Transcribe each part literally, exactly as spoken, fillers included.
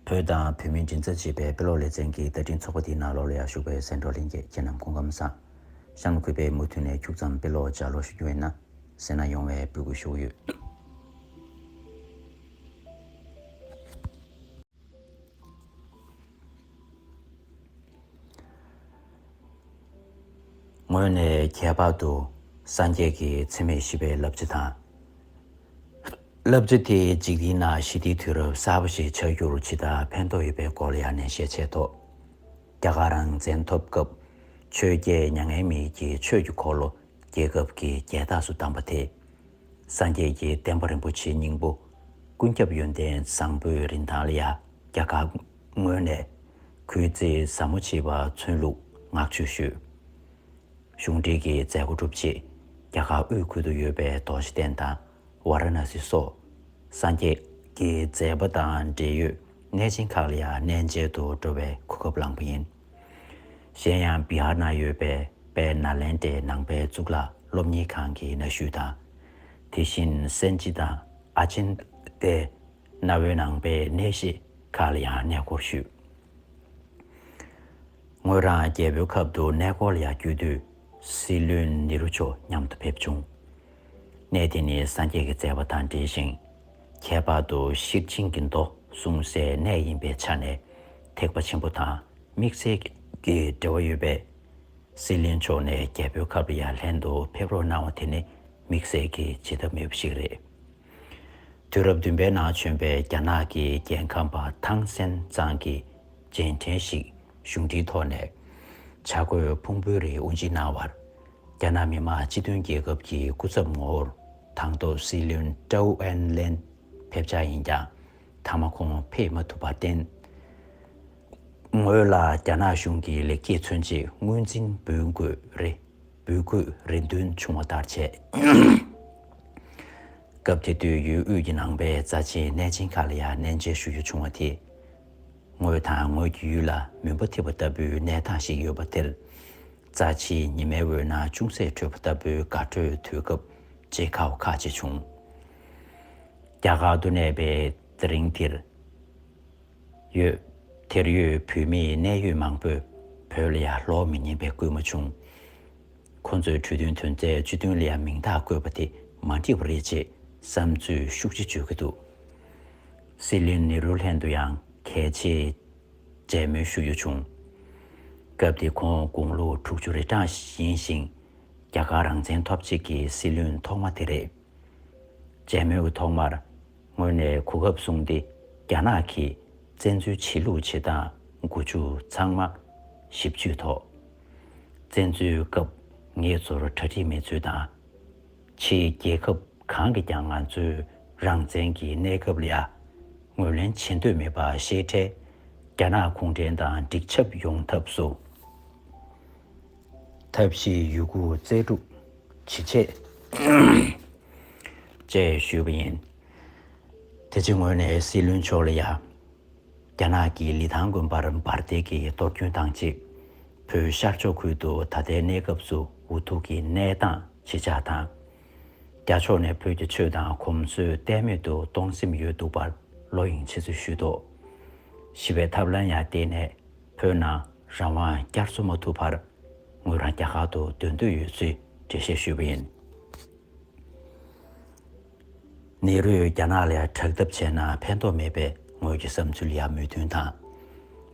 བོད་དང་བོད་མིའི་མགྲིན་ཚབ་ཅེས་པའི་དཔེ་ཀློག་ལེ་ཚན་གྱི་བརྡ་འཕྲིན་ཚོགས་པ་འདིའི་ནང་ལོགས་ལ་ཡར་ཞུགས་པའི་གཟེངས་བསྟོད་ལྷན་རྒྱས་ཁྱེད་རྣམས་སྐུ་ཁམས་བཟང་། གཤམ་ལ་གུས་པས་མུ་མཐུད་ནས་ཁྱུག་ཙམ་དཔེ་ཀློག་ལྗགས་ཀློག་ཞུ་རྒྱུ་ཡིན་ན། གསན་གནང་ཡོང་བའི་འབོད་སྐུལ་ཞུ་གི་ཡོད། ངོས་ནས་ཁྱད་པར་དུ་སངས་རྒྱས་ཀྱི་འཚེ་མེད་ཞི་བའི་བསླབ་བྱ་དང་། བསླབ་བྱ་དེ་འཇིག་རྟེན་ནང་ཞི་བདེའི་དུས་རབས་གསར་པ་ཞིག་ཆགས་རྒྱུར་ཇི་ལྟར་ཕན་ཐོགས་ཡོད་པའི་སྐོར་ལ་ཡང་ནན་བཤད་བྱས་ཐོག་རྒྱ་གར་རང་བཙན་ཐོབ་སྐབས་ཆོས་བརྒྱད་མྱ་ངན་མེད་ཀྱི་ཆོས་ཀྱི་འཁོར་ལོ་རྒྱལ་ཁབ་ཀྱི་རྒྱལ་རྟགས་སུ་བདམས་པ་དེ། སངས་རྒྱས་ཀྱི་བསྟན་པ་རིན་པོ་ཆེའི་སྙིང་པོ་ཀུན་ཁྱབ་ཡོན་ཏན་བཟང་པོའི་རིན་ཐང་ལ་ཡང་རྒྱ་གར་ངོས་ནས་གུས་བརྩི་ཟབ་མོ་བྱེད་པ་མཚོན་ལུགས་བསྔགས་བརྗོད་ཞུས། གཞུང་འབྲེལ་གྱི་མཛད་སྒོ་གྲུབ་རྗེས་རྒྱ་གར་དབུས་ཁུལ་དུ་ཡོད་པའི་རྡོ་རྗེ་གདན་དང་ཝཱ་ར་ཎ་སི་སོགས་སངས་རྒྱས་ཀྱི་མཛད་པ་དང་འབྲེལ་ཡོད་གནས་ཆེན་ཁག་ལ་ཡང་གནས་མཇལ་དུ་འགྲོ་བའི་གོ་སྐབས་བླངས་པ་ཡིན། གཞན་ཡང་བི་ཧར་ནང་ཡོད་པའི་དཔལ་ནཱ་ལེནྡྲའི་ནང་པའི་གཙུག་ལག་སློབ་གཉེར་ཁང་གི་གནའ་ཤུལ་དང་། དེ་བཞིན་སན་ཅི་དང་ཨ་ཅི་ཏའི་གནའ་བོའི་ནང་པའི་གནས་གཞི་ཁག་ལ་ཡང་གནས་སྐོར་ཞུས། ངོས་རང་རྒྱལ་པོའི་ཁབ་ཏུ་གནས་སྐོར་ལ་ཡང་བསྐྱོད་དུས་སྲིད་བློན་ནེ་རུ་མཆོག་མཉམ་དུ་ཕེབས་བྱུང་། གནས་དེ་ནི་སངས་རྒྱས་ཀྱི་མཛད་པ་དང་འབྲེལ་ཞིང་། ཁྱད་པར་དུ་ཤེར་ཕྱིན་གྱི་མདོ་གསུང་སའི་གནས་ཡིན་པའི་ཆ་ནས་ཐེག་པ་ཆེན་པོ་དང་དམིགས་བསལ་གྱི་འབྲེལ་བ་ཡོད་པས། སྲིད་བློན་མཆོག་ནས་རྒྱལ་པོའི་ཁབ་ལ་ཡང་ལྷན་དུ་ཕེབས་རོགས་གནང་བ་དེ་ནི་དམིགས་བསལ་གྱི་བྱེད་ཐབས་མེད་པ་ཞིག་རེད། དུས་རབས་བདུན་པའི་ནང་བྱོན་པའི་རྒྱ་ནག་གི་རྒྱལ་ཁམས་པ་ཐང་སན་ཙང་གིས་རྗེས་དྲན་ཞིག་གཞུང་འབྲེལ་ཐོག་ནས་བྱ་རྒོད་ཕུང་པོའི་རིགས་དབུ་འབྱེད་གནང་བར། རྒྱ་ནག་མི་དམངས་སྤྱི་མཐུན་རྒྱལ་ཁབ་ཀྱི་སྐུ་ཚབ་ངོ་བོར་དང་ཐོག་སྲིད་བློན་ཀྲོའུ་ཨེན་ལེན་ཕེབས་འཆར་ཡིན་ཀྱང་། མཐའ་མ་ཁོང་ཕེབས་མ་ཐུབ་པར་བརྟེན། ངོས་ལ་རྒྱ་ནག་གཞུང་གི་ལེགས་སྐྱེས་མཚོན་ཆེད་དངོས་འཛིན་འབུལ་དགོས་རེ་འབུལ་དགོས་རེ་འདུན་བྱུང་བ་ལྟར་བྱས། སྐབས་དེ་དུས་ཡུལ་དབུས་ཀྱི་ནང་པའི་རྩ་ཆེའི་གནས་ཆེན་ཁག་ལ་ཡང་གནས་མཇལ་ཞུ་རྒྱུ་བྱུང་བ་དེས། ངོས་དང་ངོས་ཀྱི་ཡུལ་ལ་མུན་པ་ཐེབས་པ་ལྟ་བུའི་གནས་སྟངས་ཤིག་ཡོད་པ་དེར། རྩ་ཆེའི་ཉི་མའི་འོད་སྣང་ཅུང་ཟད་འཕྲོས་པ་ལྟ་བུའི་དགའ་སྤྲོའི་དུས་སྐབས་བརྗེད་དཀའ་བ་ཁག་ཅིག་བྱུང་། རྒྱ་གར་དུ་གནས་པའི་དེ་རིང་འདིར། ཡོད། དེར་ཡོད་བོད་མིའི་གནད་ཡོད་མང་པོས་བོད་ལ་ཡང་ལོག་མི་ཉན་པའི་སྐུལ་མ་བྱུང་། ཁོ་ཚོས་གྲོས་མཐུན་དོན་ཚན་བཅུ་བདུན་ལ་ཡང་མིང་རྟགས་བཀོད་པ་དེ་མ་འགྲིག་པ་རེད་ཅེས་བསམ་ཚུལ་ཤུགས་ཆེ་བརྗོད་ཀྱི་འདུག། སྲིད་བློན་ནེ་རུ་ལྷན་དུ་ཡང་གལ་ཆེའི་མཇལ་མོལ་ཞུ་རྒྱུ་བྱུང་། སྐབས་དེ་ཁོང་དགུང་ལོ་དྲུག་ཅུ་རེ་གྲངས་ཡིན་ཞིང་། རྒྱ་གར་རང་བཙན་ཐོབ་རྗེས་ཀྱི་སྲིད་བློན་ཐོག་མ་དེ་རེད། མཇལ་མོལ་གྱི་ཐོག་མར་ངོས་ནས་གོ་སྐབས་བཟུང་སྟེ་རྒྱ་ནག་གིས་བཙན་འཛུལ་བྱེད་ལུགས་བྱེད་སྟངས་འགོ་མཇུག་ཚང་མ་ཞིབ་དཔྱོད་ཐོག། བཙན་འཛུལ་སྐབས་ངེད་ཚོར་གྲ་སྒྲིག་མེད་ཚུལ་དང་། ཕྱིའི་རྒྱལ་ཁབ་གང་གིས་ཀྱང་ང་ཚོའི་རང་བཙན་གྱི་གནས་སྐབས་ལ་ཡང་ངོས་ལེན་བྱེད་འདོད་མེད་པ་ཤེས་འཕྲལ་རྒྱ་ནག་གུང་ཁྲན་ཏང་འགྲིག་ཁྱབ་ཡོང་ཐབས་སུ། ཐབས་ཤེས་ཡོད་རྒུ་རྩལ་སྤྲུགས་ཇི་བྱེད། ཅེས་ཞུས་པ་ཡིན། དེ་རྗེས་ངོས་ནས་སྲིད་བློན་མཆོག་ལ་ཡང་། རྒྱ་ནག་གི་ལི་ཐང་དགོན་པར་འབར་མདེལ་གྱིས་གཏོར་སྐྱོན་བཏང་རྗེས། བོད་ཤར་ཕྱོགས་ཁུལ་དུ་ད་ལྟའི་གནས་སྐབས་སུ་འུ་ཐུག་གི་གནས་སྟངས་ཇི་ཆགས་དང་། རྒྱ་ཕྱོགས་ནས་བོད་ཀྱི་ཆོས་དང་གོམས་སྲོལ་ལྟད་མོ་དུ་གཏོང་སེམས་ཡོད་འདུག་པར་བློ་གཡེང་ཆེ་ཚུལ་ཞུས་འདུག། ཞི་བའི་ཐབས་ལམ་ཡང་བརྟེན་ནས་བོད་ནང་རང་དབང་བསྐྱར་གསོ་མ་ཐུབ་བར། ངོས་རང་རྒྱ་གར་དུ་སྡོད་འདོད་ཡོད་ཚུལ་འགྲེལ་བཤད་ཞུས་པ་ཡིན། ནེ་རུས་རྒྱ་ནག་ལ་དྲག་འཐབ་བྱས་ན་ཕན་ཐོགས་མེད་པའི་ངོས་ཀྱི་བསམ་ཚུལ་ཡང་མོས་མཐུན་དང་།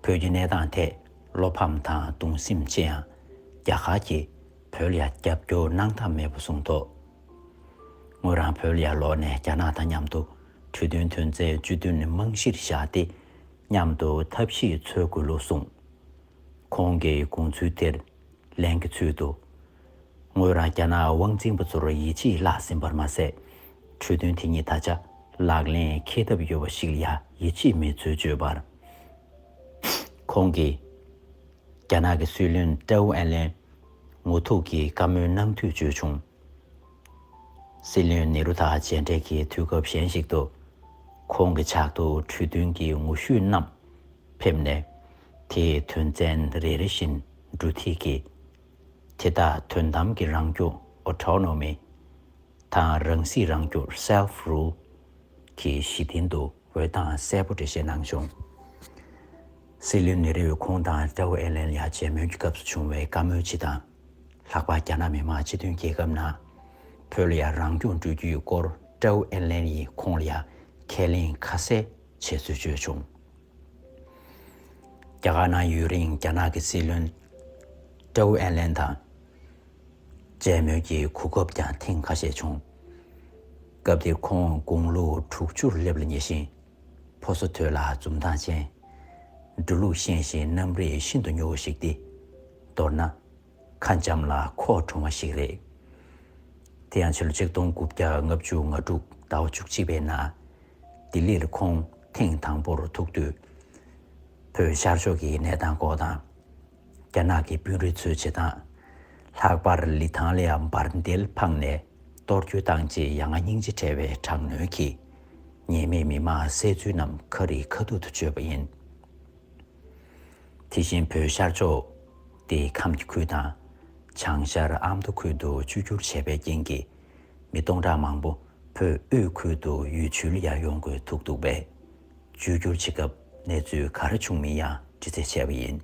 བོད་ཀྱི་གནས་སྟངས་ཐད་བློ་ཕམ་དང་གདུང་སེམས་ཆེ་ཡང་། རྒྱ་གར་གྱིས་བོད་ལ་ཡང་རྒྱབ་སྐྱོར་གནང་ཐབས་མེད་པ་གསུངས་ཐོག། ངོས་རང་བོད་ལ་ཡང་ལོག་ནས་རྒྱ་ནག་དང་མཉམ་དུ་གྲོས་མཐུན་དོན་ཚན་བཅུ་བདུན་རྨང་གཞིར་བཞག་སྟེ། མཉམ་དུ་ཐབས་ཤེས་འཚོལ་དགོས་ལུགས་གསུངས། ཁོང་གི་དགོངས་ཚུལ་དེར་ལན་གྱི་ཚུལ་དུ། ངོས་རང་རྒྱ་ནག་དབང་འཛིན་པ་ཚོར་ཡིད་ཆེས་བརླག་ཟིན་པར་མ་ཟད། གྲོས་མཐུན་དེ་ཉིད་ད་ཆ་ལག་ལེན་འཁེལ་ཐབས་ཡོད་པ་ཞིག་ལ་ཡང་ཡིད་ཆེས་མེད་ཚུལ་བརྗོད་པར། ཁོང་གིས། རྒྱ་ནག་གི་སྲིད་བློན་ཀྲོའུ་ཨེན་ལན་ངོ་ཐུག་གིས་བཀའ་མོལ་གནང་འདུག་བརྗོད་བྱུང་། སྲིད་བློན་ནེ་རུ་དང་མཇལ་འཕྲད་ཀྱི་དུས་སྐབས་གཞན་ཞིག་ཏུ། ཁོང་གི་ཕྱག་ཏུ་གྲོས་མཐུན་གྱི་ངོ་བཤུས་རྣམས་ཕེབས་ནས། དེའི་དོན་ཚན་རེ་རེ་བཞིན་འབྲུ་ཐིག་གིས། དེ་དག་དོན་དམ་གྱི་རང་སྐྱོང་། ཨོ་ཊོ་ནོ་མི། དང་རང་སྲིད་རང་སྐྱོང་། སེལ་ཕུ་རུལ་གྱི་གཞི་རྟེན་དུ་འོས་སྟངས་གསལ་པོ་འགྲེལ་བཤད་གནང་བྱུང་། སྲིད་བློན་ནེ་རུས་ཁོང་དང་ཀྲའུ་ཨེན་ལན་ཡ་མཇལ་མོལ་གྱི་སྐབས་སུ་བྱུང་བའི་བཀའ་མོལ་སྤྱི་དང་། ལྷག་པར་རྒྱ་ནག་མི་དམངས་སྤྱི་མཐུན་རྒྱལ་ཁབ་ནང་བོད་ལ་ཡ་རང་སྐྱོང་སྤྲོད་རྒྱུའི་སྐོར་ཀྲའུ་ཨེན་ལན་ཡིས་ཁོང་ལ་ཡ་ཁས་ལེན་ཁ་གསལ་བྱས་ཚུལ་བརྗོད་བྱུང་། རྒྱ་གར་ནང་ཡུན་རིང་རྒྱ་ནག་གི་སྲིད་བློན་ཀྲའུ་ཨེན་ལན་དང་མཇལ་མོལ་གྱི་གོ་སྐབས་ཀྱང་ཐེངས་ཁ་ཤས་བྱུང་། སྐབས་དེར་ཁོང་དགུང་ལོ་དྲུག་ཅུར་སླེབས་ལ་ཉེ་ཞིང་། ཕོ་གསོ་དོད་ལ་འཛུམ་མདངས་ཅན། འགྲོ་ལུགས་ཤེས་ཤིང་རྣམ་རིག་ཤིན་ཏུ་མྱུར་བ་ཞིག་སྟེ། མདོར་ན། ཁ་འཇམ་ལ་ཁོག་གྲུང་བ་ཞིག་རེད། དེ་ཡང་ཕྱི་ལོ་ཆིག་སྟོང་དགུ་བརྒྱ་ལྔ་བཅུ་ང་དྲུག་ཟླ་བ་བཅུ་གཅིག་པའི་ནང་། ལྡི་ལིར་ཁོང་ཐེངས་དང་པོར་ཐུག་དུས། བོད་ཤར་ཕྱོགས་ཀྱི་གནས་སྟངས་སྐོར་དང་། རྒྱ་ནག་གི་དཔོན་རིགས་ཚོའི་བྱེད་སྟངས། ལྷག་པར་ལི་ཐང་ལ་ཡ་འབར་མདེལ་འཕངས་ནས་གཏོར་རྒོལ་བཏང་རྗེས་ཡ་ང་སྙིང་རྗེ་བྲལ་བའི་དྲག་གནོན་གྱིས་ཉེས་མེད་མི་མང་བསད་ཚུལ་རྣམས་ཁ་རི་ཁ་ཐུག་ཏུ་བརྗོད་པ་ཡིན། དེ་བཞིན་བོད་ཤར་ཕྱོགས་ཏེ་ཁམས་ཀྱི་ཁུལ་དང་། བྱང་ཤར་ཨ་མདོ་ཁུལ་དུ་བཅོས་བསྒྱུར་བྱས་པའི་རྐྱེན་གྱིས་མི་སྟོང་ཕྲག་མང་པོ་བོད་དབུས་ཁུལ་དུ་ཡུལ་ཆུ་ལ་ཡ་ཡོང་དགོས་ཐུག་འདུག་པས། བཅོས་བསྒྱུར་བྱེད་སྐབས་གནས་ཚུལ་ག་རེ་བྱུང་མིན་ཡང་དྲི་རྩད་བྱས་པ་ཡིན།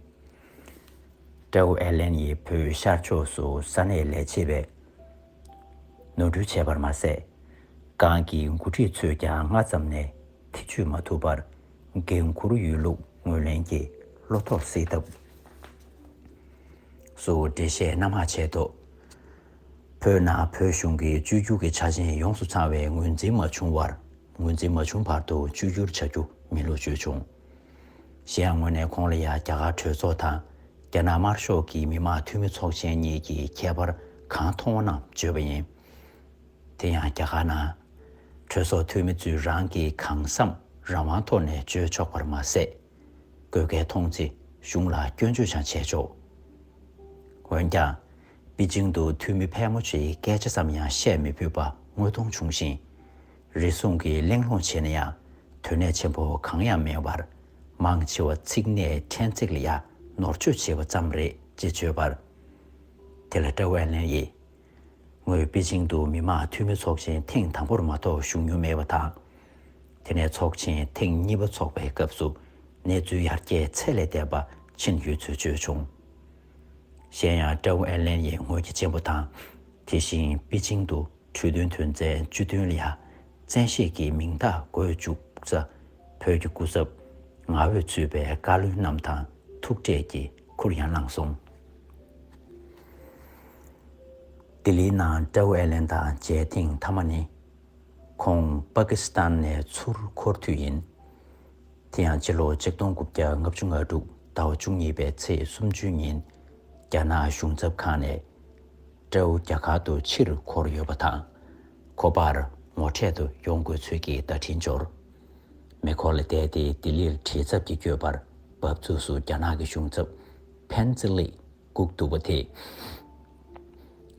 ཀྲའུ་ཨེ་ལན་ཡིས་བོད་ཤར་ཕྱོགས་སུ་ས་གནས་ལས་བྱེད་པས་ནོར་འཁྲུལ་བྱས་པར་མ་ཟད། གང་གི་འགོ་ཁྲིད་ཚོས་ཀྱང་སྔ་ཙམ་ནས་ཐེ་བྱུས་མ་ཐུབ་པར་འགན་འཁུར་ཡོད་ལུགས་ངོས་ལེན་གྱིས་བློ་ཐོག་བསྲེས་ཐབས་སུ་འགྲེལ་བཤད་སྣ་མང་བྱས་ཐོག་བོད་ནང་བོད་གཞུང་གི་བཅོས་བསྒྱུར་གྱི་ཆ་རྐྱེན་ཡོངས་སུ་ཚང་བའི་ངོས་འཛིན་མ་བྱུང་བར། ངོས་འཛིན་མ་བྱུང་བར་དུ་བཅོས་བསྒྱུར་བྱ་རྒྱུ་མིན་ལུགས་བརྗོད་བྱུང་། གཞན་ཡང་ངོས་ནས་ཁོང་ལ་ཡང་རྒྱ་གར་གྲོས་ཚོགས་དང་རྒྱ་ནག་དམར་ཤོག་གི་མི་དམངས་འཐུས་མི་ཚོགས་ཆེན་གཉིས་ཀྱི་ཁྱད་པར་གང་མཐོང་བ་རྣམས་བརྗོད་པ་ཡིན། དེ་ཡང་རྒྱ་གར་ནང་གྲོས་ཚོགས་འཐུས་མི་ཚོས་རང་གི་གང་བསམ་རང་དབང་ཐོག་ནས་བརྗོད་ཆོག་པར་མ་ཟད། དགོས་གལ་མཐོང་ཚེ་གཞུང་ལ་སྐྱོན་བརྗོད་ཀྱང་བྱས་ཆོག་འོན་ཀྱང་། པེ་ཅིང་དུ་འཐུས་མི་ཕལ་མོ་ཆེའི་སྐད་ཆ་ཙམ་ཡང་བཤད་མི་ཕོད་པ་དངོས་མཐོང་བྱུང་ཞིང་། རེ་ཟུང་གིས་གླེང་སློང་བྱས་ན་ཡང་དོན་གནད་ཆེན་པོ་གང་ཡང་མེད་པར། མང་ཆེ་བ་ཚིག་སྣའི་ཕྲན་ཚེགས་ལ་ཡང་ནོར་བཅོས་བྱས་པ་ཙམ་རེད་ཅེས་བརྗོད་པར། དེ་ལ་ཀྲའུ་ཨེན་ལན་ཡིས། ངོས་པེ་ཅིང་དུ་མི་དམངས་འཐུས་མི་ཚོགས་ཆེན་ཐེངས་དང་པོར་མ་གཏོགས་ཞུགས་མྱོང་མེད་པ་དང་། དེ་ནས་ཚོགས་ཆེན་ཐེངས་གཉིས་པ་འཚོགས་པའི་སྐབས་སུ་གནས་ཚུལ་ཡར་རྒྱས་ཚད་ལས་འདས་པ་ཕྱིན་ཡོད་ཚུལ་བརྗོད་བྱུང་། གཞན་ཡང་ཀྲའུ་ཨེན་ལན་ཡིས་ངོས་ཀྱི་གཅེན་པོ་དང་། དེ་བཞིན་པེ་ཅིང་དུ་གྲོས་མཐུན་དོན་ཚན་བཅུ་བདུན་ལ་ཡང་བཙན་ཤེད་ཀྱིས་མིང་རྟགས་འགོད་བཅུག་ས། བོད་ཀྱི་སྐུ་ཚབ་ངག་དབོད་ཚུད་པའི་བཀའ་བློན་རྣམས་དང་ཐུག་འཕྲད་ཀྱིས་ཁུར་ཡང་བླངས་སོང་། ལྡི་ལིའི་ནང་ཀྲའུ་ཨེ་ལན་དང་མཇལ་ཐེངས་མཐའ་མ་ནི། ཁོང་པ་ཀི་སི་ཐན་ནས་ཚུར་འཁོར་དུས་ཡིན། དེ་ཡང་ཕྱི་ལོ་ཆིག་སྟོང་དགུ་བརྒྱ་ལྔ་བཅུ་ང་དྲུག་ཟླ་བ་བཅུ་གཉིས་པའི་ཚེས་སུམ་ཅུའི་ཉིན། རྒྱ་ནག་གཞུང་ཚབ་ཁང་ནས་ཀྲའུ་རྒྱ་གར་དུ་ཕྱིར་འཁོར་ཡོད་པ་དང་། ཁོ་པར་ངོ་འཕྲད་དུ་ཡོང་དགོས་ཚུལ་གྱི་བརྡ་འཕྲིན་འབྱོར། མེ་འཁོར་ལ་བསྡད་དེ་ལྡི་ལིར་བྲེལ་འཚབ་ཀྱིས་བསྐྱོད་པར། བབས་ཚུགས་སུ་རྒྱ་ནག་གི་གཞུང་ཚབ་ཕན་ཙི་ལི་སྒུག་འདུག་པ་དེས།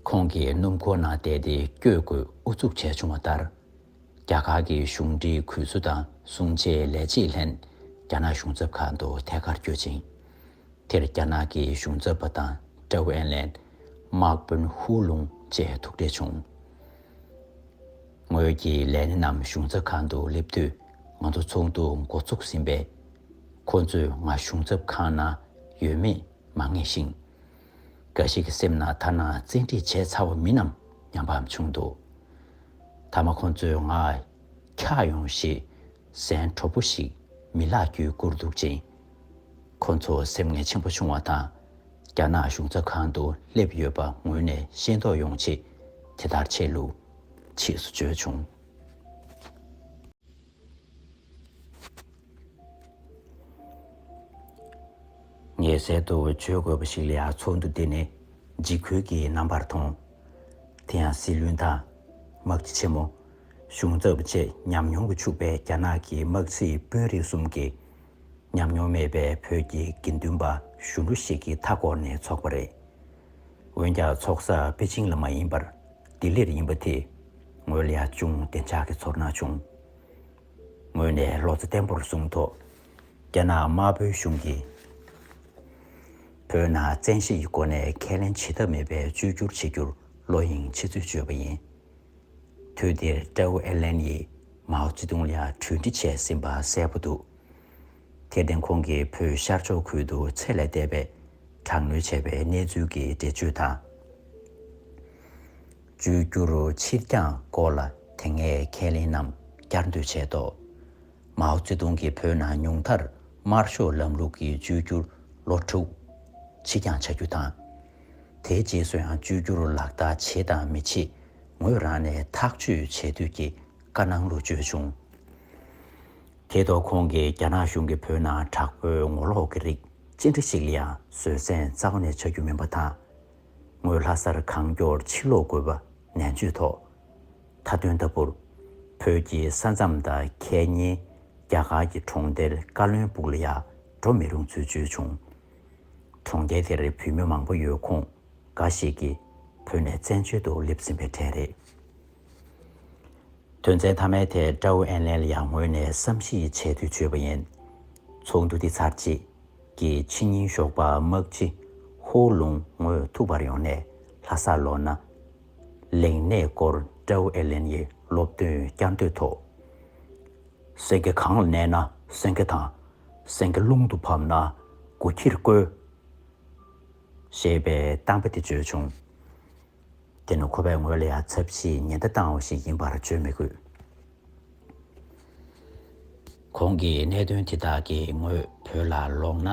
ཁོང་གིས་སྣུམ་འཁོར་ནང་བསྡད་དེ་བསྐྱོད་དགོས་ཨུ་ཚུགས་བྱས་བྱུང་བ་ལྟར། རྒྱ་གར་གྱི་གཞུང་འབྲེལ་གུས་བསུ་དང་གསུང་ཆོས་ལས་བྱེད་ལྷན་རྒྱ་ནག་གཞུང་ཚབ་ཁང་དུ་ཐད་ཀར་བསྐྱོད་ཅིང་། དེར་རྒྱ་ནག་གི་གཞུང་ཚབ་པ་དང་ཀྲའུ་ཨེན་ལན། དམག་དཔོན་ཧུའུ་ལུང་བཅས་ཐུག་འཕྲད་བྱུང་། ངོས་ཀྱི་ལས་སྣེ་རྣམས་གཞུང་ཚབ་ཁང་དུ་སླེབས་དུས་ང་ཚོ་ཚོགས་འདུ་འགོ་ཚུགས་ཟིན་པས། ཁོ་ཚོས་ང་གཞུང་ཚབ་ཁང་ནང་ཡོད་མེད་མ་ངེས་ཤིང་། འགའ་ཞིག་གི་སེམས་ནང་ཐ་ན་བཙན་ཁྲིད་བྱས་ཚར་བ་མིན་ནམ་སྙམ་པའམ་བྱུང་འདུག་ཐ་མ་ཁོ་ཚོས་ང་འཁྱགས་ཡོང་ཞེས་ཟན་དྲོ་པོ་ཞིག་མི་ལག་བརྒྱུད་བསྐུར་འདུག་ཅིང་། ཁོ་ཚོ་སེམས་ངལ་ཆེན་པོ་བྱུང་བ་དང་། རྒྱ་ནག་གཞུང་ཚབ་ཁང་དུ་སླེབས་ཡོད་པ་ངོས་ནས་ཤེས་རྟོགས་ཡོང་ཆེད་དེ་ལྟར་བྱས་ལུགས་ཕྱིས་སུ་བརྗོད་བྱུང་། ངས་གསལ་དུ་བརྗོད་དགོས་པ་ཞིག་ལ་ཡང་ཚོགས་འདུ་འདི་ནི་འཇིགས་སྐུལ་གྱི་རྣམ་པར་མཐོང་། དེ་ཡང་སྲིད་བློན་དང་། དམག་སྤྱི་ཆེན་མོ། གཞུང་ཚབ་བཅས་ཉམས་མྱོང་གིས་ཕྱུག་པའི་རྒྱ་ནག་གི་དམག་སྲིད་དཔོན་རིགས་གསུམ་གྱིས། ཉམས་མྱོང་མེད་པའི་བོད་ཀྱི་དགེ་འདུན་པ་གཞོན་ནུ་ཞིག་གི་མཐའ་བསྐོར་ནས་འཚོགས་པ་རེད། འོན་ཀྱང་ཚོགས་ས་པེ་ཅིང་ལ་མ་ཡིན་པར་ལྡི་ལིར་ཡིན་པ་དེས་ངོས་ལ་ཡང་ཅུང་བདེ་འཇགས་ཀྱི་ཚོར་སྣང་བྱུང་། ངོས་ནས་བློ་རྩེ་བརྟན་པོར་བཟུང་ཐོག་རྒྱ་ནག་དམར་པོའི་གཞུང་གིས་བོད་ནང་བཙན་ཤེད་ཀྱི་སྒོ་ནས་ཁས་ལེན་བྱེད་ཐབས་མེད་པའི་བཅོས་བསྒྱུར་བྱེད་རྒྱུར་བློ་གཡེང་ཆེ་ཚུལ་བརྗོད་པ་ཡིན། དུས་དེར་ཀྲའུ་ཨེ་ལན་ཡིས་མའོ་ཙེ་ཏུང་ལ་གྲོས་འདྲི་བྱས་ཟིན་པ་གསལ་པོ་འདུག་དེར་བརྟེན་ཁོང་གིས་བོད་ཤར་ཕྱོགས་ཁུལ་དུ་ཚད་ལས་འདས་པའི་དྲག་གནོན་བྱས་པའི་གནས་ཚུལ་གྱི་འགྲེལ་བརྗོད་དང་། བཅོས་བསྒྱུར་ཕྱིར་འགྱངས་སྐོར་ལ་དེ་སྔའི་ཁས་ལེན་རྣམས་བསྐྱར་ཟློས་བྱས་ཐོག་མའོ་ཙེ་ཏུང་གིས་བོད་ནང་ཉུང་མཐར་དམར་ཤོག་ལམ་ལུགས་ཀྱི་བཅོས་བསྒྱུར་ལོ་དྲུག་ཕྱིར་འགྱངས་བྱ་རྒྱུ་དང་། དེའི་རྗེས་སུ་ཡང་བཅོས་བསྒྱུར་ལག་བསྟར་བྱེད་དང་མི་བྱེད་ངོས་རང་ནས་ཐག་གཅོད་བྱེད་འདོད་ཀྱི་བཀའ་གནང་ལུགས་བརྗོད་བྱུང་། དེ་ཐོག་ཁོང་གིས་རྒྱ་ནག་གཞུང་གིས་བོད་ནང་དྲག་པོའི་ངོ་ལོག་གི་རིགས་ཅི་འདྲ་ཞིག་ལ་ཡང་བཟོད་བསྲན་རྩ་བ་ནས་བྱ་རྒྱུ་མིན་པ་དང་། ངོས་ལྷ་སར་གང་མགྱོགས་ཕྱིར་ལོག་དགོས་པ་ནན་བརྗོད་ཐོག་མཐའ་དོན་ལྟ་བུར་བོད་ཀྱི་ས་མཚམས་དང་ཁེ་ཉེ་རྒྱ་གར་གྱི་གྲོང་ཁྱེར་ཀ་བློན་སྦུག་ལ་ཡང་འགྲོ་མི་རུང་ཚུལ་བརྗོད་བྱུང་། གྲོང་ཁྱེར་དེར་བོད་མི་མང་པོ་ཡོད་ཁོངས་འགའ་ཞིག་གིས་བོད་ནས་བཙན་བྱོལ་དུ་སླེབས་ཟིན་པའི་གྲས་རེད། དོན་ཚན་མཐའ་མའི་ཐད་ཀྲའོ་ཨེན་ལན་ལ་ཡང་ངོས་ནས་བསམ་གཞིག་བྱས་དུས་བརྗོད་པ་ཡིན། ཚོགས་འདུ་འདི་ཚར་རྗེས་ཀྱི་ཕྱི་ཉིན་ཞོགས་པ་དམག་སྤྱི་ཧོ་ལུང་ངོས་ཐུག་པར་ཡོང་ནས་ལྷ་སར་ལོག་ན། ལེགས་གནས་སྐོར་ཀྲའོ་ཨེན་ལན་ཡི་སློབ་སྟོན་བསྐྱར་ཟློས་ཐོག་སེང་གེ་གངས་ལ་གནས་ན་སེང་གེ་དང་། སེང་གེ་རླུང་དུ་བབས་ན་སྒོ་ཁྱིར་བསྐོལ། ཞེས་པའི་གཏམ་དཔེ་དེ་བརྗོད་བྱུང་། དེ་ནི་ཁོ་པས་ངོས་ལ་ཡང་ཚབ་ཞེས་ཉེན་བརྡ་བཏང་བ་ཞིག་ཡིན་པར་བརྗོད་མི་དགོས། ཁོང་གིས་གནད་དོན་དེ་དག་གིས་ངོས་བོད་ལ་ལོག་ན།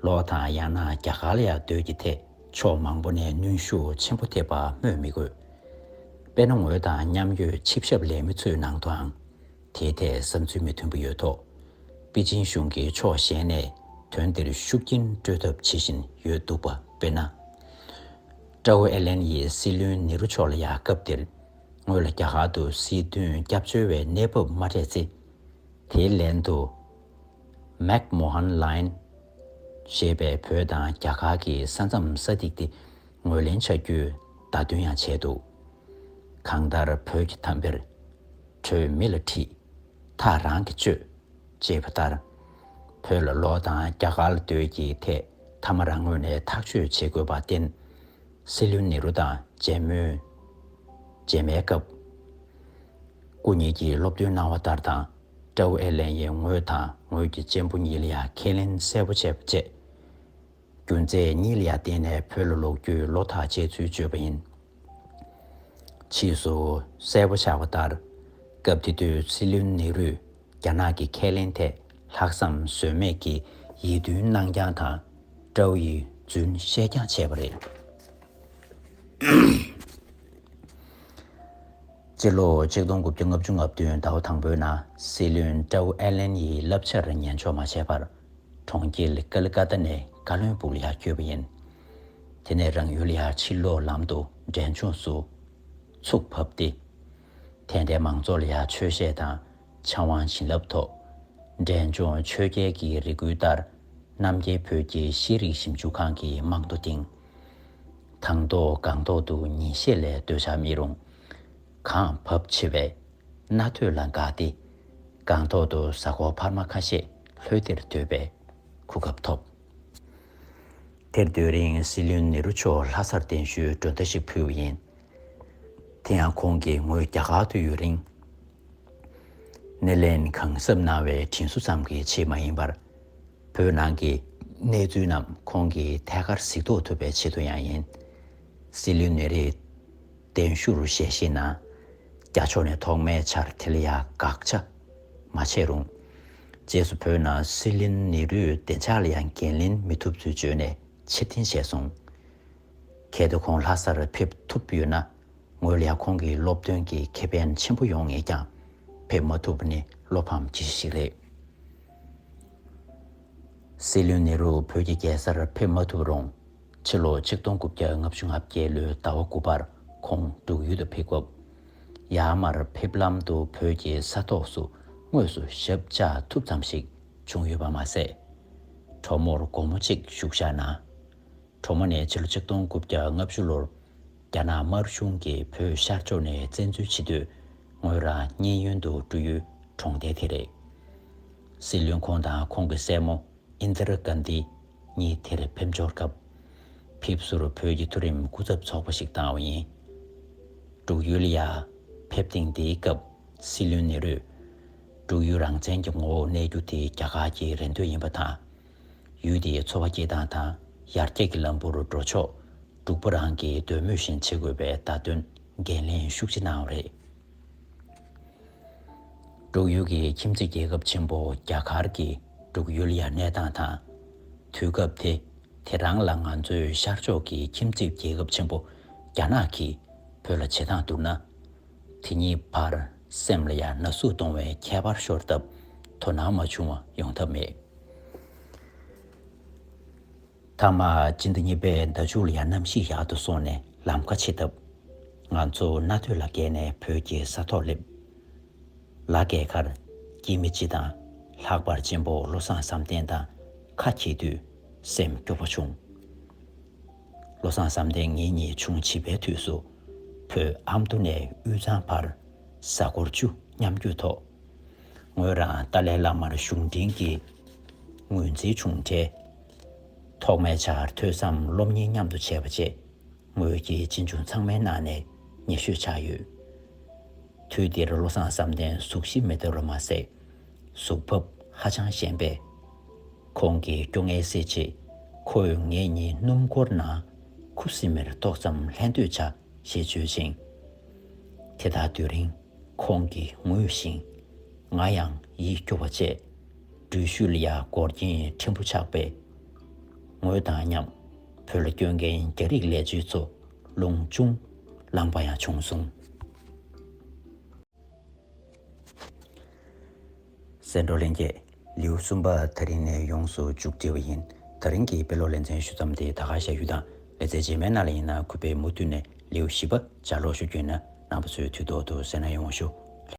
ལོག་དང་ཡང་ན་རྒྱ་གར་ལ་ཡང་སྡོད་ཀྱི་ཐད་ཕྱོགས་མང་པོ་ནས་གནོན་ཤུགས་ཆེན་པོ་ཐེབས་པ་སྨོས་མི་དགོས། དཔེར་ན་ངོས་དང་མཉམ་ཡོད་ཆིབས་ཞབས་ལས་མི་ཚོའི་ནང་དུའང་། དེའི་ཐད་བསམ་ཚུལ་མི་མཐུན་པ་ཡོད་ཐོག་པེ་ཅིན་གཞུང་གིས་ཕྱོགས་གཞན་ནས་དོན་འདིར་ཤུགས་རྐྱེན་སྤྲོད་ཐབས་བྱེད་བཞིན་ཡོད་འདུག་པ། དཔེར་ན། ཀྲའོ་ཨེ་ལན་ཡིས་སྲིད་བློན་ནེ་རུ་མཆོག་ལ་ཡང་སྐབས་དེར་ངོས་ལ་རྒྱ་གར་དུ་སྲིད་དོན་སྐྱབས་བཅོལ་བའི་གནས་བབ་མ་སྤྲད་ཚེ། དེའི་ལན་དུ། མེག་མོ་ཧན་ལའིན་ཞེས་པའི་བོད་དང་རྒྱ་གར་གྱི་ས་མཚམས་ས་ཐིག་དེ་ངོས་ལེན་བྱ་རྒྱུའི་བརྡ་སྟོན་ཡང་བྱས་འདུག་གང་ལྟར་བོད་ཀྱི་དམ་པར། གྲོས་མི་ལ་ཁྲིད། ཐག་རང་གིས་གཅོད། ཅེས་པ་ལྟར། བོད་ལ་ལོག་དང་རྒྱ་གར་ལ་སྡོད་ཀྱི་ཐད་ཐ་མ་རང་ངོས་ནས་ཐག་གཅོད་བྱེད་དགོས་པར་བརྟེན། སྲིད་བློན་ནེ་རུ་དང་མཇལ་མོལ། མཇལ་མའི་སྐབས། སྐུ་ཉིད་ཀྱིས་སློབ་སྟོན་གནང་བ་ལྟར་དང་། ཀྲའོ་ཨེ་ལན་ཡིས་ངོས་དང་ངོས་ཀྱི་གཅེན་པོ་གཉིས་ལ་ཡང་ཁས་ལེན་གསལ་པོ་བྱས་པ་བཅས། རྒྱུ་མཚན་གཉིས་ལ་ཡང་བརྟེན་ནས་བོད་ལ་ལོག་རྒྱུའི་བློ་ཐག་བཅད་ཚུལ་བརྗོད་པ་ཡིན། ཕྱིས་སུ་གསལ་པོ་ཆགས་པ་ལྟར། སྐབས་དེ་དུས་སྲིད་བློན་ནེ་རུས་རྒྱ་ནག་གི་ཁས་ལེན་ཐད་ལྷག་བསམ་ཟོལ་མེད་ཀྱིས་ཡིད་མཐུན་གནང་རྐྱང་དང་། ཀྲའོ་ཡིས་རྫུན་བཤད་རྐྱང་བྱས་པ་རེད། སྤྱི་ལོ་ཆིག་སྟོང་དགུ་བརྒྱ་ལྔ་བཅུ་ང་བདུན་ཟླ་བ་དང་པོའི་ནང་སྲིད་བློན་ཀྲའོ་ཨེ་ལན་ཡིས་བསླབ་བྱར་ཉན་འཇོག་མ་བྱས་པར། གྲོང་ཁྱེར་ཀ་ལི་ཀ་ཏ་ནས་བཀའ་བློན་སྦུག་ལ་ཡར་བསྐྱོད་པ་ཡིན། དེ་ནས་རང་ཡུལ་ལ་ཡར་ཕྱིར་ལོག་ལམ་དུ་འབྲས་ལྗོངས་སུ་ཚུགས་བབས་ཏེ། དད་ལྡན་མང་ཚོགས་ལ་ཡར་ཆོས་བཤད་དང་ཕྱག་དབང་བྱིན་རླབས་ཐོབ། འབྲས་ལྗོངས་ཆོས་རྒྱལ་གྱི་རེ་སྐུལ་ལྟར་རྣམ་རྒྱལ་བོད་ཀྱི་ཤེས་རིག་ཞིབ་འཇུག་ཁང་གི་རྨང་རྡོ་བཏིང་། དང་ཐོག་སྒང་ཐོག་ཏུ་ཉིན་ཤས་ལས་སྡོད་བྱ་མི་རུང་། གངས་བབས་ཆེ་བས་རྣ་ཐོས་ལ་འགག་སྟེ། སྒང་ཐོག་ཏུ་གཟའ་འཁོར་འཕར་མ་ཁ་ཤས་ལྷོད་དེར་སྡོད་པའི་གོ་སྐབས་ཐོབ། དེར་སྡོད་རིང་སྲིད་བློན་ནེ་རུ་མཆོག་ལྷ་སར་གདན་ཞུའི་མགྲོན་བརྡ་ཞིག་ཕུལ་བ་ཡིན། དེ་ཡང་ཁོང་གིས་ངོས་རྒྱ་གར་དུ་ཡོད་རིང་། སྣེ་ལེན་གང་གཟབ་གནང་བའི་དྲིན་གཟོ་ཙམ་གྱི་ཆེད་མ་ཡིན་པར། བོད་ནང་གི་གནས་ཚུལ་རྣམས་ཁོང་གིས་ཐད་ཀར་གཟིགས་རྟོག་ཐུབ་པའི་ཆེད་དུ་ཡང་ཡིན། སྲིད་བློན་ནེ་རུས་གདན་ཞུར་ཞལ་བཞེས་གནང་། རྒྱ་ཕྱོགས་ནས་ཐོག་མའི་ཆར་དེ་ལ་ཡང་དགག་བྱ་མ་བྱས་རུང་། རྗེས་སུ་བོད་ནང་སྲིད་བློན་ནེ་རུའི་བདེ་འཇགས་ལ་ཡང་འགན་ལེན་མི་ཐུབ་ཚུལ་བརྗོད་ནས་ཕྱིར་འཐེན་བྱས་སོང་། གལ་ཏེ་ཁོང་ལྷ་སར་ཕེབས་ཐུབ་ཡོད་ན། ངོས་ལ་ཡང་ཁོང་གི་སློབ་སྟོན་གྱི་ཁེ་ཕན་ཆེན་པོ་ཡོང་ངེས་ཀྱང་། ཕེབས་མ་ཐུབ་པ་ནི་བློ་ཕམ་ཅི་ཞིག་རེད། སྲིད་བློན་ནེ་རུ་བོད་ཀྱི་རྒྱལ་སར་ཕེབས་མ་ཐུབ་རུང་། ཕྱི་ལོ་ཆིག་སྟོང་དགུ་བརྒྱ་ལྔ་བཅུ་ང་བརྒྱད་ལོའི་ཟླ་བ་དགུ་པར་ཁོང་འབྲུག་ཡུལ་དུ་ཕེབས་སྐབས། ཡར་མར་ཕེབས་ལམ་དུ་བོད་ཀྱི་ས་ཐོག་སུ་དངོས་སུ་ཞབས་བཅགས་ཐུབ་ཙམ་ཞིག་བྱུང་ཡོད་པ་མ་ཟད། གྲོ་མོར་སྒོར་མོ་གཅིག་བཞུགས་བཞག་གནང་། གྲོ་མོ་ནས་ཕྱི་ལོ་ཆིག་སྟོང་དགུ་བརྒྱ་ལྔ་བཅུ་ལོར་རྒྱ་ནག་དམར་གཞུང་གིས་བོད་ཤར་ཕྱོགས་ནས་བཙན་འཛུལ་བྱེད་དུས། ངོས་རང་མཉན་ཡོད་དུ་འགྲོ་ཡུལ་གྲོང་རྡལ་དེ་རེད། སྲིད་བློན་ཁོང་དང་ཁོང་གི་སྲས་མོ་ཨིན་དིར་གྷན་དྷི་གཉིས་དེར་ཕེབས་འབྱོར་སྐབས། ཕེབས་བསུར་བོད་ཀྱི་མཐོ་རིམ་སྐུ་ཚབ་ཚོགས་པ་ཞིག་བཏང་བ་ཡིན། འབྲུག་ཡུལ་ལ་ཡང་ཕེབས་ཐེངས་འདིའི་སྐབས་སྲིད་བློན་ནེ་རུས། འབྲུག་ཡུལ་རང་བཙན་གྱི་ངོ་བོར་གནས་རྒྱུ་དེ་རྒྱ་གར་གྱི་རེ་འདོད་ཡིན་པ་དང་། ཡུལ་དེའི་འཚོ་བ་སྐྱེལ་སྟངས་དང་ཡར་རྒྱས་ཀྱི་ལམ་བུར་འགྲོ་ཕྱོགས་འབྲུག་པ་རང་གི་འདོད་མོས་བཞིན་བྱེད་དགོས་པའི་བརྡ་སྟོན་འགན་ལེན་ཤུགས་ཆེ་གནང་བ་རེད། འབྲུག་ཡུལ་གྱི་ཁྱིམ་མཚེས་རྒྱལ་ཁབ་ཆེན་པོ་རྒྱ་གར་གྱིས་འབྲུག་ཡུལ་ལ་ཡར་གནས་སྟངས་དང་། དུས་སྐབས་དེ་དེ་རང་ལ་ང་ཚོའི་ཤར་ཕྱོགས་ཀྱི་ཁྱིམ་མཚེས་རྒྱལ་ཁབ་ཆེན་པོ་རྒྱ་ནག་གིས་བོད་ལ་བྱེད་སྟངས་བསྡུར་ན། དེ་གཉིས་བར་སེམས་ལ་ཡང་ན་ཟུག་གཏོང་བའི་ཁྱད་པར་ཤོར་སྟབས་དོ་སྣང་མ་བྱུང་བ་ཡོང་ཐབས་མེད། མཐའ་མ་སྤྱི་ཟླ་གཉིས་པའི་ཟླ་མཇུག་ལ་ཡང་གནམ་གཤིས་ཡག་ཏུ་སོང་ནས་ལམ་ཁ་ཕྱེ་སྟབས། ང་ཚོ་གནའ་སྟོད་ལ་བརྒལ་ནས་བོད་ཀྱི་ས་ཐོག་སླེབས། ལ་རྒས་ཁར་སྐྱེས་མི་སྤྱི་དང་ལྷག་པར་གཅེན་པོ་བློ་བཟང་བསམ་གཏན་དང་ཁ་འཁྱེར་དུས་སེམས་སྐྱོ་པོ་བྱུང་། བློ་བཟང་བསམ་གཏན་ངེད་གཉིས་ཆུང་བྱིས་པའི་དུས་སུ་བོད་ཨ་མདོ་ནས་དབུས་གཙང་བར་གཟའ་འཁོར་བཅུ་མཉམ་སྐྱོད་ཐོག་ངོས་རང་ཏཱ་ལའི་བླ་མར་གཞུང་འབྲེལ་གྱི་ངོས་འཛིན་བྱུང་འཕྲལ། ཐོག་མའི་ཆར་ཐོས་བསམ་སློབ་གཉེར་མཉམ་དུ་བྱས་པ་བཅས། ངོས་ཀྱིས་གཅེན་གཅུང་ཚང་མའི་ནང་ནས་ཉེ་ཤོས་ཆགས་ཡོད། དུས་དེར་བློ་བཟང་བསམ་གཏན་གཟུགས་གཞི་མི་བདེ་བར་མ་ཟད། གཟུགས་བབ་ཧ་ཅང་ཞན་པས། ཁོང་གིས་སྐྱོ་ངལ་སེལ་ཆེད། ཁོས་ངེད་གཉིས་སྣུམ་འཁོར་ནང་ཁུ་སིམ་མེར་ཏོག་ཙམ་ལྷན་སྡོད་བྱ་ཞེས་བརྗོད་ཅིང་། དེ་དག་དུས་རིང་ཁོང་གིས་ངུས་ཤིང་། ང་ཡང་ཡིད་སྐྱོ་བ་བཅས། འགྲུལ་བཞུད་ལ་ཡང་འགོར་རྐྱེན་ཕྲན་བུ་ཆགས་པས། ངོས་དང་མཉམ་བོད་ལ་སྐྱོད་མཁན་རྒྱ་རིགས་ལས་བྱེད་ཚོ་ལུང་ཅུང་ལངས་པ་ཡང་བྱུང་སོང་། གསན་གྲོགས་ལྷན་རྒྱས། ལེའུ་གསུམ་པ་དེ་རིང་ནས་ཡོངས་སུ་མཇུག་སྒྲིལ་བ་ཡིན། དེ་རིང་གི་དཔེ་ཀློག་ལེ་ཚན་ཞུ་མཚམས་དེ་ད་ག་བཞག་ཡོད་དང་། ལེ་ཚན་རྗེས་མའི་ནང་ལ་ཡིན་ན་གུས་པས་མུ་མཐུད་ནས་ལེའུ་བཞི་པ་ལྗགས་ཀློག་ཞུ་རྒྱུ་ཡིན་ན་རྣམ་པ་ཚོས་དུས་ཐོག་ཏུ་གསན་གནང་ཡོང་བ་ཞུ།